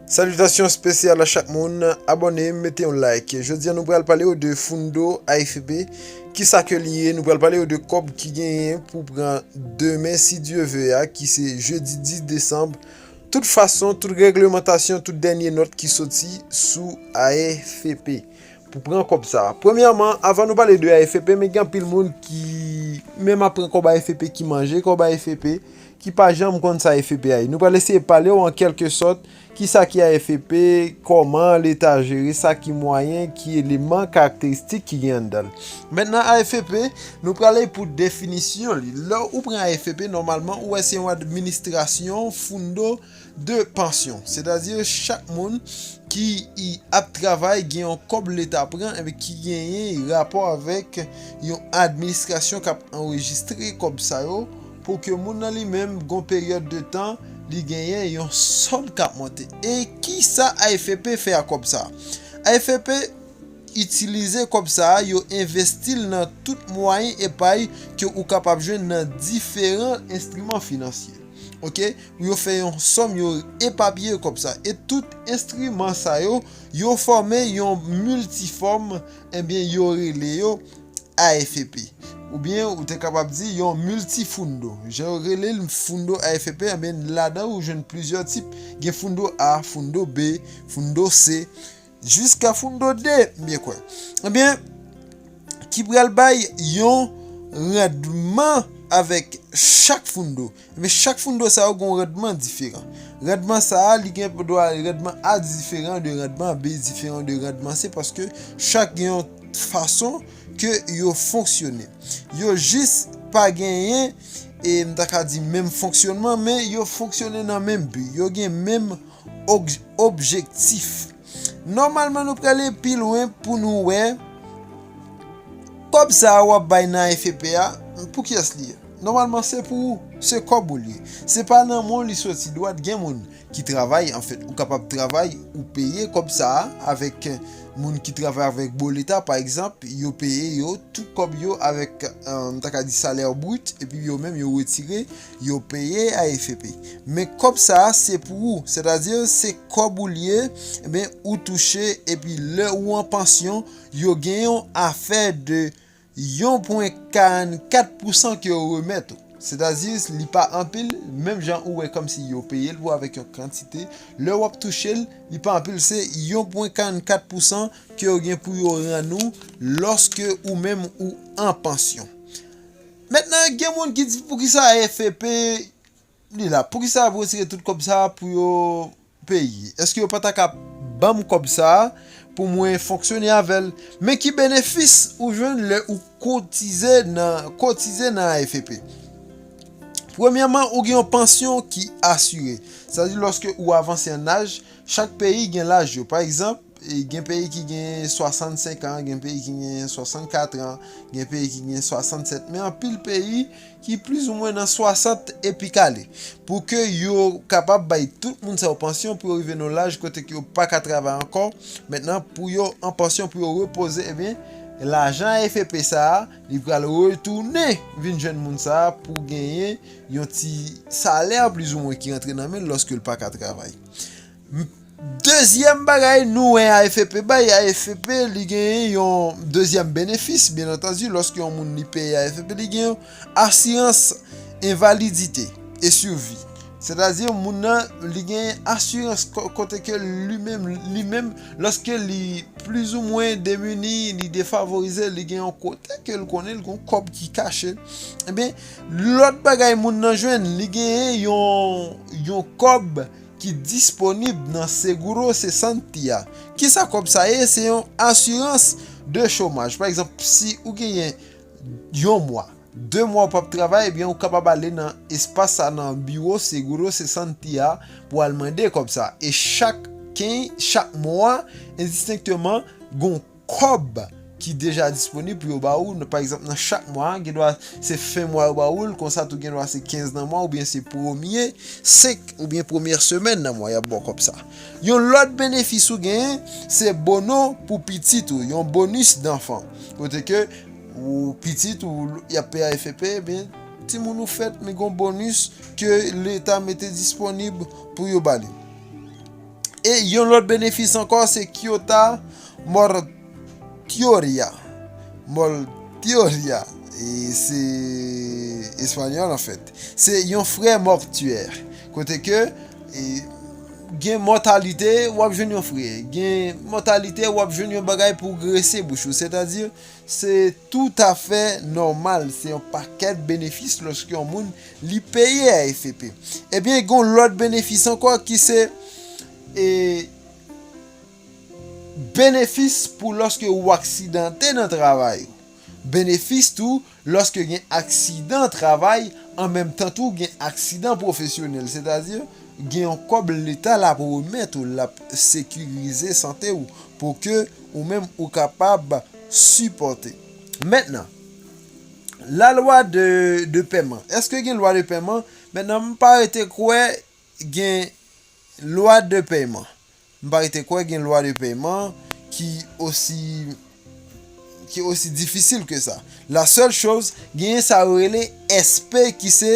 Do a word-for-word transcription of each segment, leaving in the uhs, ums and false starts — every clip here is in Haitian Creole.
Salitasyon espesyal a chak moun, abòne, mete yon like. Jodi a nou pral pale w de Fundo A F P. Kisa ke li ye? Nou pral pale w de kòb ki genyen pou pran demen, si Dye ve a, ki se jedi dis desanm. Tout fason, tout règlemantasyon, tout dènye nòt ki soti sou A F P pou pran kòb sa. Premyèman, avan nou pale de A F P, men gen anpil moun ki menm ap pran kòb A F P, ki manje kòb A F P, ki pa janm konn sa A F P a ye. Nou pral eseye pale w an kèlke sòt kisa ki A F P, kòman Leta jere sa, ki mwayen, ki eleman, karakteristik ki gen anndan l. Mentnan, A F P, nou prale pou definisyon li. Lè ou pran A F P, nòmalman, ou wè se yon administrasyon, fundo de pension. Sètadi, chak moun ki i ap travay gen yon kòb Leta pran, enben ki genyen rapò avèk yon administrasyon k ap anrejistre kòb sa yo, pou ke moun nan li menm gon peryòd de tan li genyen yon sòm k ap monte. E kisa A F P fè ak kòb sa? A F P itilize kòb sa a, yo envesti l nan tout mwayen epay ke ou kapab jwenn nan diferan enstriman finansye. Oke? Yo fè yon sòm, yo epapiye kòb sa. E tout enstriman sa yo, yo fòme yon miltifòm, enben, yo rele yo A F P. Oubyen, ou te kapab di yon miltifundo. Jan yo rele l fundo A F P, enben, ladan ou jwenn plizyè tip. Gen fundo A, fundo B, fundo C, jiska fundo D, m byen kwè. Enben, ki pral bay yon randman avèk chak fundo. Men chak fundo sa yo gen yon randman diferan. Randman sa a, li gen dwa, randman A diferan de randman B, diferan de randman C, paske chak gen yon fason ke yo fonksyone. Yo jis pa genyen, e m ta ka di menm fonksyonman, men yo fonksyone nan menm bi. Yo gen menm ob-, objektif. Nòmalman, nou prale pi lwen pou nou wè kòb sa a w ap bay nan A F P a, pou kiyès li ye? Nòmalman, se pou ou, se kòb ou li ye. Se pa nan men w li soti dwat. Gen moun ki travay, anfèt, ou kapab travay, ou peye kòb sa a avèk moun ki travay avèk Boleta, pa egzanp, yo peye yo tout kòb yo avèk, eh, m ta ka di salè brit, epi yo menm yo retire, yo peye A F P. Men kòb sa a, se pou ou, sètadi se kòb ou li ye, enben, ou touche, epi lè ou an pansyon, yo gen yon afè de yon pwen karannkat pousan ke yo remèt ou. Sètadi, li pa anpil, menm jan ou wè kòmsi yo peye l pou avèk yon kantite. Lè w ap touche l, li pa anpil, se yon pwen karannkat pousan ke yo gen pou yo rann ou lòske ou menm ou an pansyon. Mentnan, gen moun ki di, "Poukisa A F P li la? Poukisa yo ap retire tout kòb sa a pou yo peyi? Èske yo pa ta ka ban m kòb sa a pou mwen fonksyone avè l?" Men ki benefis ou jwenn lè ou kotize nan, kotize nan A F P? Premyèman, ou gen yon pansyon ki asire. Sètadi, lòske ou avanse an aj, chak peyi gen laj yo. Pa egzanp, e gen peyi ki gen swasannsenk an, gen peyi ki gen swasannkat an, gen peyi ki gen swasannsèt. Men anpil peyi ki plizoumwen nan swasant epi k ale. Pou ke yo kapab bay tout moun sa yo pansyon pou yo rive nan laj kote ke yo pa ka travay ankò. Mentnan, pou yo an pansyon, pou yo repoze, ebyen, lajan A F P sa a, li pral retounen vin jwenn moun sa a pou genyen yon ti salè plizoumwen ki rantre nan men l lòske l pa ka travay. M-, dezyèm bagay nou wè A F P bay, A F P li genyen yon dezyèm benefis, byen antandi, lòske yon moun li peye A F P, li gen yon asirans envalidite e sivi. Sètadi, moun nan, li gen asirans ko-, kote ke li menm, li menm, lòske li plizoumwen demini, li defavorize, li gen yon kote ke l konnen, l gen yon kòb ki kache. Ebyen, lòt bagay moun nan jwenn, li genyen yon, yon kòb ki disponib nan Seguro Sesenta. Kisa kòb sa ye? Se yon asirans de chomaj. Pa egzanp, si ou genyen yon mwa, de mwa ou p ap travay, ebyen, ou kapab ale nan espas sa, nan biwo Seguro Sesenta pou al mande kòb sa. E chak ken-, chak mwa, endistenkteman, gon kòb ki deja disponib pou yo ba ou. Pa egzanp, nan chak mwa, gen dwa se fen mwa yo ba ou l, konsa tou gen dwa se kenz nan mwa, oubyen se premye senk, oubyen premyè semèn nan mwa, y ap ba w kòb sa. Yon lòt benefis ou genyen, se bono pou pitit ou, yon bonis danfan. Kote ke ou pitit ou y ap peye A F P, ebyen, timoun ou fèt, men gon bonis ke Leta mete disponib pou yo ba li. E yon lòt benefis ankò, se Quota Mortuoria. Mortuoria, e se espanyòl anfèt. Se yon frè mòtyè. Kote ke e, gen mòtalite, w ap jwenn yon frè. Gen mòtalite, w ap jwenn yon bagay pou grese bouch ou. Sètadi, se toutafè nòmal. Se yon pakèt benefis lòske yon moun li peye A F P. Ebyen, gen yon lòt benefis ankò ki se e, benefis pou lòske ou aksidante nan travay ou. Benefis tou lòske gen aksidan travay, an menm tan tou gen aksidan pwofesyonèl, sètadi gen yon kòb leta l ap remèt ou, l ap sekirize sante w pou ke ou menm ou kapab sipòte. Mentnan, la lwa de, de pèman. Èske gen lwa de pèman? Mentnan, m pa rete kwè gen lwa de pèman. M pa rete kwè gen lwa de pèman ki osi ki osi difisil ke sa. La sèl choz, genyen sa yo rele S P ki se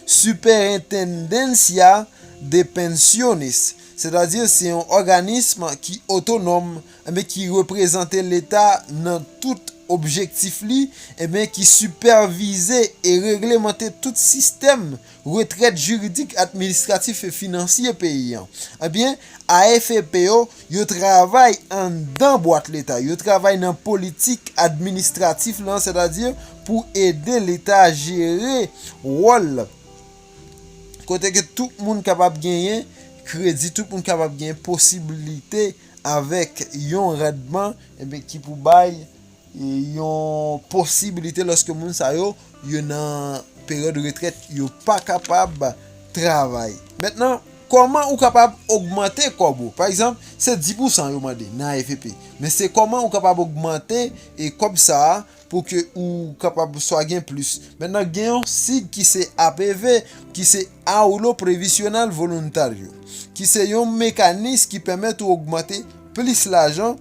Superintendencia de Pensiones. Sètadi, se yon òganism ki otonòm, enben ki reprezante leta nan tout objektif li, enben ki sipèvize e reglemante tout sistèm retrèt jiridik, administratif e finansye peyi an. Ebyen, A F P yo, yo travay anndan bwat leta, yo travay nan politik administratif lan, sètadi pou ede leta jere wòl kote ke tout moun kapab genyen kredi, tout moun kapab genyen posiblite avèk yon randman, enben, ki pou bay e, yon posibilite lòske moun sa yo, yo nan peryòd retrèt, yo pa kapab travay. Mentnan, kòman ou kapab ogmante kòb ou? Pa egzanp, se dis pousan yo mande nan A F P. Men se kòman ou kapab ogmante e kòb sa a pou ke ou kapab swa gen plis. Mentnan, gen yon sig ki se A P V, ki se Ahorro Previsional Voluntario, ki se yon mekanis ki pèmèt ou ogmante plis lajan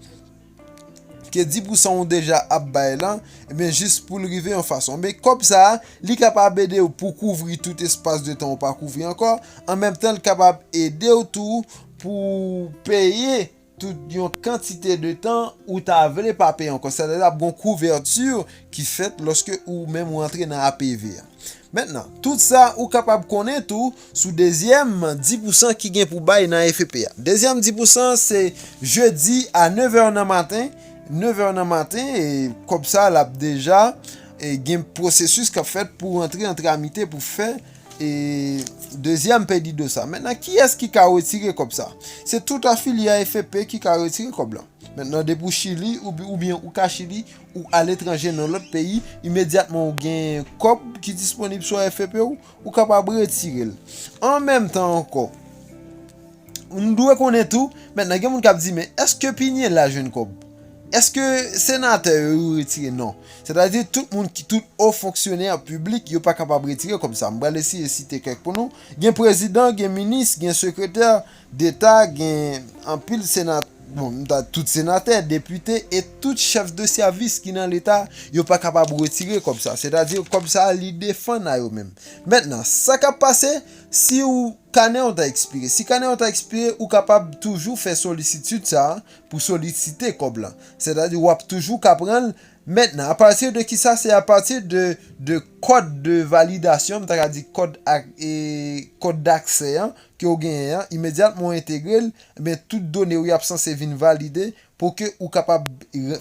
ke dis pousan ou deja ap bay lan, ebyen, jis pou l rive yon fason. Men kòb sa a, li kapab ede w pou kouvri tout espas de tan ou pa kouvri ankò. An menm tan, l kapab ede w tou pou peye tout yon kantite de tan ou ta vle pa peye ankò. Sètadi, ap gon kouvèti ki fèt lòske ou menm ou antre nan A P V a. Mentnan, tout sa ou kapab konnen tou sou dezyèm dis pousan ki gen pou bay nan A F P a. Dezyèm dis pousan se jedi a nèv è nan maten, nèv è nan maten, e kòb sa l ap deja e gen pwosesis k ap fèt pou rantre an tramite pou fè e dezyèm pedido sa. Mentnan, kiyès ki ka retire kòb sa? Se tout afilye A F P ki ka retire kòb lan. Mentnan, depi w Chili, ou, oubyen ou ka Chili, ou aletranje nan lòt peyi, imedyatman ou gen kòb ki disponib sou A F P w, ou kapab retire l. An menm tan ankò, nou dwe konnen tou, mentnan gen moun k ap di, men èske Pinela jwenn kòb? Èske senatè yo, yo retire? Non. Sètadi tout moun ki, tout wo fonksyonè piblik, yo pa kapab retire kòb sa. M pral eseye site kèk pou nou. Gen prezidan, gen minis, gen sekretè deta, gen anpil senat-, bon, m ta, tout senatè, depite e tout chèf de sèvis ki nan leta, yo pa kapab retire kòb sa. Sètadi kòb sa, li defann a yo menm. Mentnan, sa k ap pase si w, kanè w ta ekspire? Si kanè w ta ekspire, ou kapab toujou fè solisitid sa a pou solisite kòb lan. Sètadi w ap toujou ka pran l. Mentnan, apati de kisa? Se apati de, de kòd de validasyon, m ta ka di kòd ak, e, kòd daksè an ke w genyen an. Imedyatman w entegre l, ebyen, tout done w y ap sanse vin valide pou ke ou kapab re-,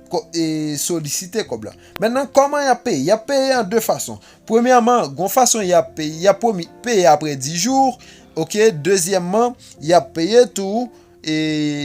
ko-, e, solisite kòb la. Mentnan, kòman y ap peye? Y ap peye an de fason. Premyèman, gon fason y ap peye, y ap pwomi-, peye apre dis jou, oke? Dezyèmman, y ap peye tou, e,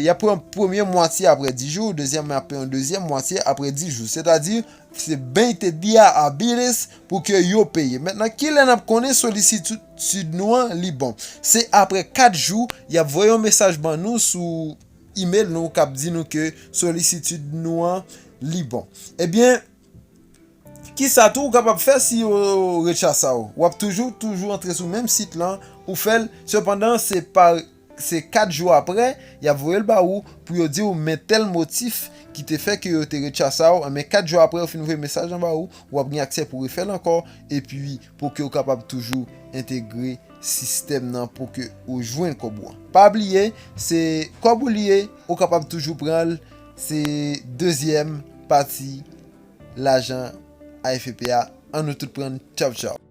y ap pran premye mwatye apre dis jou, dezyèmman, y ap peye yon dezyèm mwatye apre dis jou. Sètadi, se veinte días hábiles pou ke yo peye. Mentnan, kilè n ap konnen solisitid nou an li bon? Se apre kat jou, y ap voye yon mesaj ban nou sou email nou k ap di nou ke solisitid nou an li bon. Ebyen, kisa tou ou kapab fè si yo retchasa w? W ap toujou, toujou antre sou menm sit lan, ou fè l. Sepandan, se pa, se kat jou apre, y ap voye l ba ou pou yo di w men tèl motif ki te fè ke yo te retchasa w. Men kat jou apre yo fin voye mesaj lan ba ou, w ap gen aksè pou refè l ankò, epi pou ke w kapab toujou entegre sistèm nan pou ke ou jwenn kòb ou an. Pa bliye, se kòb ou li ye, ou kapab toujou pran l, se dezyèm pati lajan A F P a. An nou tout pran l, tchaw tchaw.